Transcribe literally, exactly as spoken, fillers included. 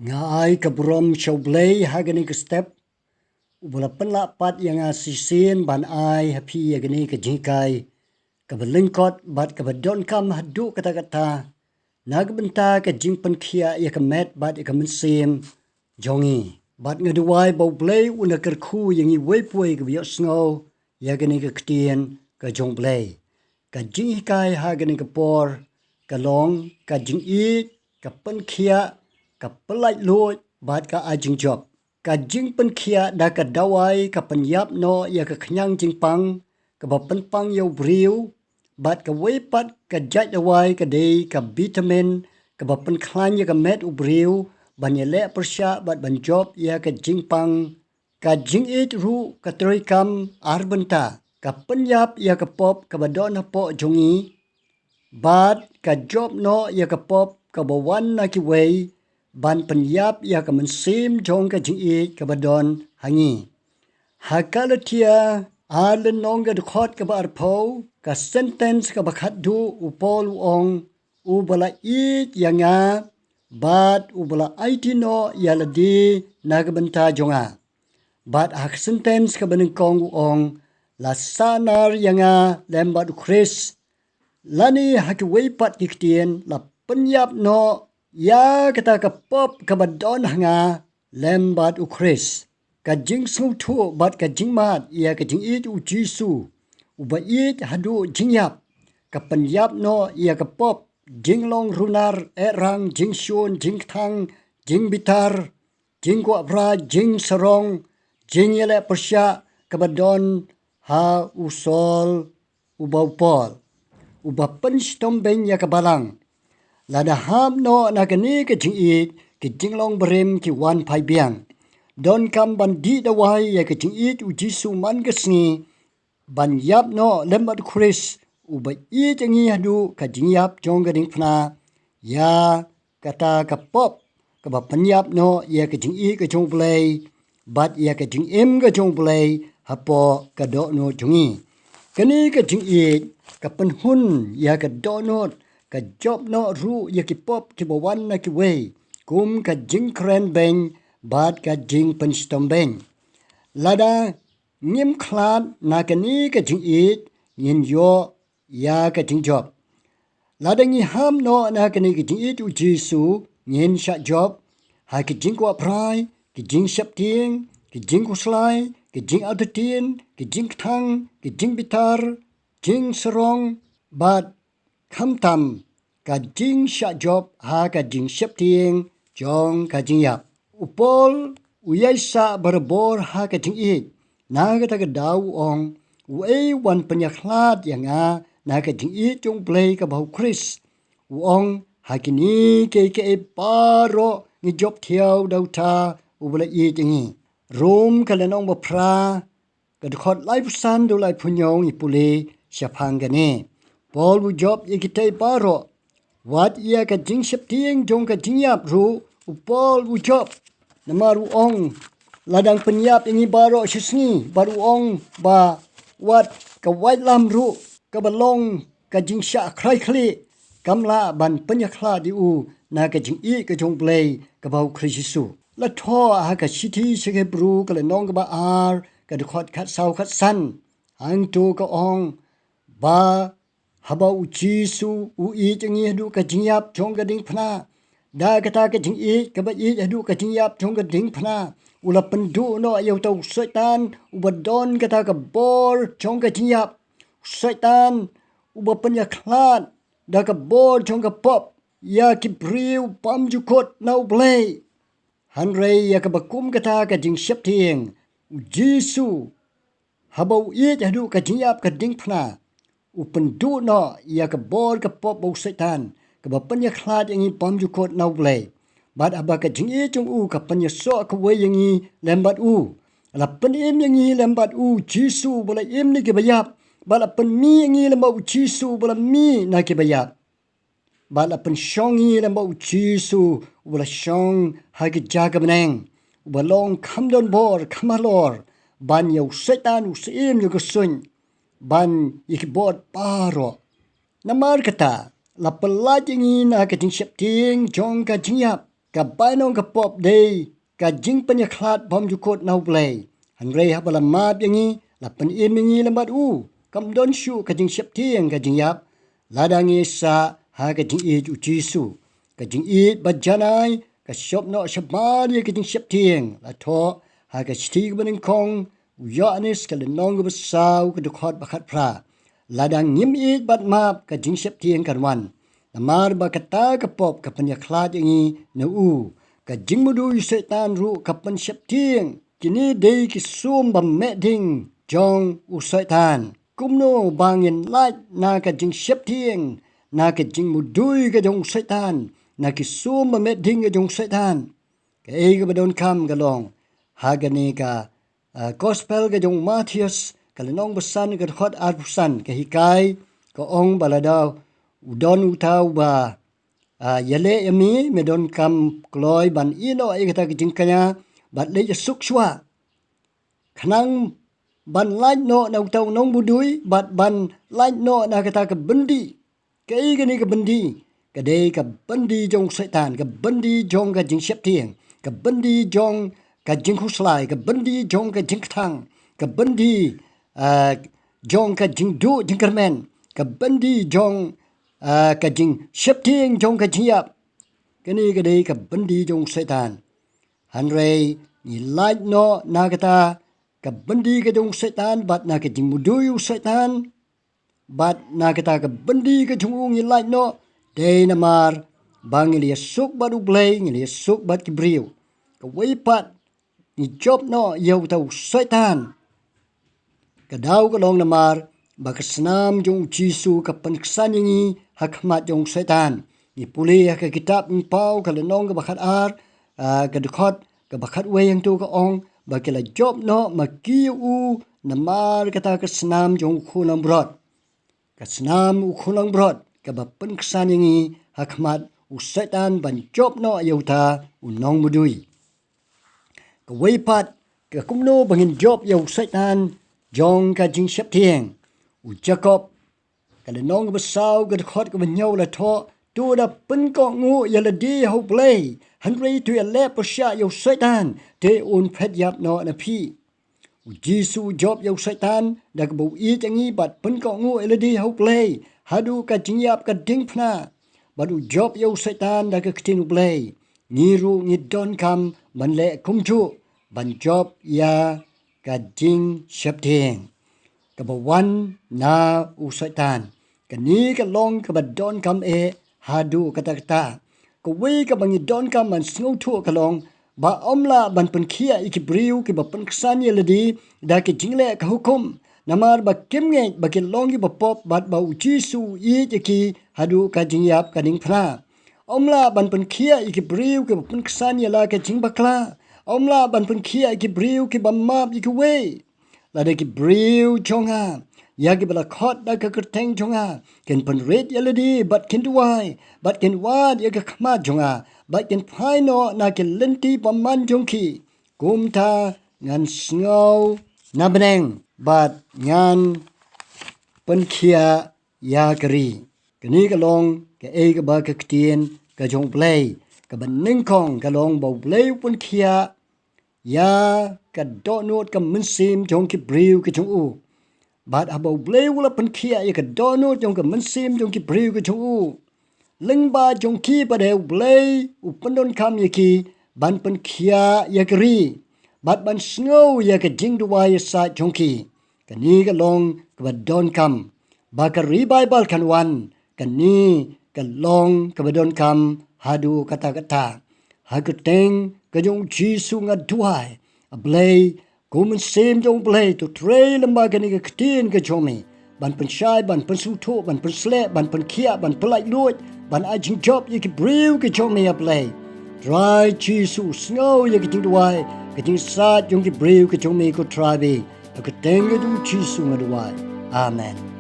Nga ai ka burom sha U Blei ha kane ka step, uba la pynlah pat ïa nga shisien ban ai ha phi ïa kane ka jinghikai kaba lyngkot bad kaba donkam haduh katta katta, na ka bynta ka jingpynkhiah ïa ka met bad ïa ka mynsiem jong ngi. Bad nga duwai ba U Blei un da kyrkhu ïa ngi uwei pa uwei kaba ïohsngew ïa kane ka ktien ka jong U Blei. Ka jinghikai ha kane ka por ka long ka jingïeit, ka pynkhiah, ka pyllait luid bad ka ai jingjop. Ka jingpynkhiah da ka dawai ka pynïap noh ïa ka khñiang jingpang kaba pynpang ïa u briew, bad kawei pat ka jait dawai ka dei ka bitamin kaba pynkhlaiñ ïa ka met u briew ban ïaleh pyrshah bad ban jop ïa ka jingpang. Ka jingïeit ruh ka treikam ar bynta, ka pynïap ïa ka pop kaba don hapoh jong ngi, bad ka jop noh ïa ka pop kaba wan na kiwei, ban pynïap ïa ka mynsiem jong ka jingïeit kaba don ha ngi. Ha Galatia ar lynnong ka dkhot kaba arphew, ka sentence kaba khatduh, u Paul u ong, uba la ïeit ïa nga, bad uba la aiti noh ïa lade na ka bynta jong nga. Bad ha ka sentence kaba nyngkong u ong, la sahnar ïa nga lem bad u Khrist. Lane ha kiwei pat ki ktien, la pynïap noh ïa kata ka pop kaba don ha nga lem bad u Khrist. Ka jingsngewthuh bad ka jingmad ïa ka jingïeit u Jisu, uba ïeit haduh jingïap, ka pynïap noh ïa ka pop, jinglong runar, eh rang, jingshun, jingkthang, jingbitar, jingkwah phra, jingsarong, jingïaleh pyrshah kaba don ha u Saul, uba u Paul, uba pynshitom beiñ ïa ka balang. Lada hap noh na kane ka jingïeit, ki jinglong barim ki wan phai biang. Donkam ban dih dawai ïa ka jingïeit u Jisu man ka sngi, ban ïap noh lem bad u Khrist, uba ïeit ïa ngi haduh ka jingïap jong ka diengphna, ïa kata ka pop kaba pynïap noh ïa ka jingïeit ka jong U Blei, bad ïa ka jingim ka jong U Blei hapoh ka dohnud jong ngi. Kane ka jingïeit ka pynhun ïa ka dohnud, ka jop noh ruh ïa ki pop kiba wan na kiwei, kum ka jingkren beiñ bad ka jingpynshitom beiñ. Lada ngim khlad na kane ka jingïeit, ngin ïoh ïa ka jingjop. Lada ngi hap noh na kane ka jingïeit u Jisu, ngin shah jop ha ki jingkwah phra, ki jingsheptieng, ki jingkhuslai, ki jingartatien, ki jingkthang, ki jingbitar, jingsarong, bad khamtam ka jingshah jop ha ka jingsheptieng jong ka jingïap. U Paul u ïaisah barabor ha ka jingïeit. Na kata ka daw u ong, uei uban pynïakhlad ïa nga na ka jingïeit jong U Blei kaba ha u Khrist? U ong, ha kine kiei kiei baroh ngi jop thiaw da uta uba la ïeit ïa ngi. Rom ka lynnong ba phra, ka dkhot laiphew san haduh laiphew hynñiew ngi pule shaphang kane. Paul u jop ïa kitei baroh. Wat ïa ka jingsheptieng jong ka jingïap ruh u Paul u jop. Namar u ong, la dang pynïap ïa ngi baroh shisngi, bad u ong ba wat ka waitlam ruh kaba long ka jingshah khrai khlieh kam lah ban pynïakhlad ïa u na ka jingïeit ka jong U Blei kaba ha u Khrist Jisu. La thoh ha ka shithi sha ki Hebru ka lynnong kaba ar, ka dkhot khatsaw khatsan. Hangto ka ong ba haba u Jisu u ïeit ïa ngi haduh ka jingïap jong ka diengphna, da kata ka jingïeit kaba ïeit haduh ka jingïap jong ka diengphna, u la pynduh noh ïa uta u Soitan uba don kata ka bor jong ka jingïap. U Soitan uba pynïakhlad da ka bor jong ka pop ïa ki briew bymjukut na U Blei. Hynrei ïa kaba kum kata ka jingsheptieng, u Jisu, haba u ïeit haduh ka jingïap ka diengphna, u pynduh noh ïa ka bor ka pop bad u Soitan, kaba pynïakhlad ïa ngi bymjukut na U Blei. Bad haba ka jingïeit jong u ka pynïasoh kawei ïa ngi lem bad u, la pynim ïa ngi lem bad u Jisu uba la im na kiba ïap, bad la pynmih ïa ngi lem bad u Jisu uba la mih na kiba ïap. Bad la pynshong ïa ngi lem bad u Jisu uba la shong ha ki jaka bneng, uba long kham don bor kham halor ban ïa u Soitan u syiem jong ka suiñ, ban ïa ki bor baroh. Namar kata, la pyllait ïa ngi na ka jingsheptieng jong ka jingïap, ka bainong ka pop dei ka jingpynïakhlad bymjukut na U Blei. Hynrei haba la map ïa ngi, la pynim ïa ngi lem bad u, kam don shuh ka jingsheptieng ka jingïap lada ngi sah ha ka jingïeit U Jisu. Ka jingïeit ba janai ka shop noh shabar ïa ka jingsheptieng, la thoh ha ka shithi kaba nyngkong u Ïoannis ka lynnong kaba saw ka dkhot ba khatphra. Lada ngim ïeit bad map, ka jingsheptieng kan wan, namar ba kata ka pop ka pynïakhlad ïa ngi na u. Ka jingmudui u Soitan ruh ka pynsheptieng. Kine dei ki sum ba meh ding jong u Soitan. Kumno ba ngin lait na ka jingsheptieng, na ka jingmudui ka jong u Soitan, na ki sum ba meh ding ka jong u Soitan? Kaei kaba donkam ka long ha kane ka, ah, gospel ka jong u Mathaios ka lynnong ba san ka dkhot arphew san, ka hikai, ka ong ba lada u don uta uba, ah, ïaleh ïa me, me donkam kloi ban ïeh noh ïa kata ka jingkñia bad leit ïasuk shuwa, khnang ban lait noh na uta u nongmudui bad ban lait noh na kata ka byndi. Kaei kane ka byndi? Ka dei ka byndi jong u Soitan, ka byndi jong ka jingsheptieng, ka byndi jong ka jingkhuslai, ka byndi jong ka jingkthang, ka byndi, ah, jong ka jingduh jingkyrmen, ka byndi jong, ah, ka jingsheptieng jong ka jingïap. Kane ka dei ka byndi jong u Soitan. Hynrei ngi lait noh na kata ka byndi ka jong u Soitan bad na ka jingmudui u Soitan, bad na kata ka byndi ka jong u ngi lait noh, dei namar ba ngi la ïasuk bad U Blei, ngi la ïasuk bad ki briew. Kawei pat, ngi jop noh ïa uta u Soitan. Ka daw ka long namar ba ka snam jong u Jisu ka pynksan ïa ngi ha khmat jong u Soitan. Ngi pule ha ka kitab Nongpynpaw ka lynnong kaba khatar, ah, ka dkhot kaba khatwei, hangto ka ong ba ki la jop noh ma ki ïa u namar kata ka snam jong u khun langbrot. Ka snam u khun langbrot kaba pynksan ïa ngi ha khmat u Soitan ban jop noh ïa uta u nongmudui. Kawei pat, ka kumno ba ngin jop ïa u Soitan jong ka jingsheptieng? U Jakob ka lynnong kaba saw ka dkhot kaba hynñiew la thoh, to da pynkohnguh ïa lade ha U Blei, hynrei to ïaleh pyrshah ïa u Soitan, te un phet ïap noh na phi. U Jisu u jop ïa u Soitan da kaba u ïeit ïa ngi bad pynkohnguh ïa lade ha U Blei haduh ka jingïap ka diengphna. Bad u jop ïa u Soitan da ka ktien U Blei. Ngi ruh ngi donkam ban leh kumjuh, ban jop ïa ka jingsheptieng kaba wan na u Soitan. Kane ka long kaba donkam eh haduh katta katta. Kawei kaba ngi donkam ban sngewthuh ka long ba ym lah ban pynkhiah ïa ki briew kiba pynksan ïa lade da ki jingleh ka hukum, namar ba kim ngeit ba ki long kiba pop bad ba u Jisu u ïeit ïa ki haduh ka jingïap ka diengphna. Ym lah ban pynkhiah ïa ki briew kiba pynksan ïa la ka jingbakla. Ym lah ban pynkhiah ïa ki briew kiba map ïa kiwei. Lada ki briew jong nga, ïa kiba la khot da ka kyrteng jong nga, kin pynrit ïa lade bad kin duwai, bad kin wad ïa ka khmat jong nga, bad kin phai noh na ki lynti bymman jong ki, kumta ngan sngew na bneng bad ngan pynkhiah ïa ka ri. Kane ka long kaei kaba ka ktien ka jong U Blei kaba nyngkong ka long ba U Blei u pynkhiah ïa ka dohnud ka mynsiem jong ki briew ki jong u. Bad haba U Blei u la pynkhiah ïa ka dohnud jong ka mynsiem jong ki briew ki jong u, lyngba jong ki pat de U Blei u pyndonkam ïa ki ban pynkhiah ïa ka ri bad ban sngew ïa ka jingduwai ïasaid jong ki. Kane ka long kaba donkam ba ka revival kan wan. Kane ka long kaba donkam haduh katta katta. Ha ka kyrteng ka jong u Jisu nga duwai, A Blei, ko Mynsiem jong U Blei, to trei lyngba kane ka ktien ka jong me ban pynshai, ban pynsngewthuh, ban pynsleh, ban pynkhiah, ban pynlaitluid, ban ai jingjop ïa ki briew ki jong me, A Blei. Trai Jisu, sngew ïa ka jingduwai, ka jingïasaid jong ki briew ki jong me, ko Trai, ha ka kyrteng ka jong u Jisu nga duwai. Amen.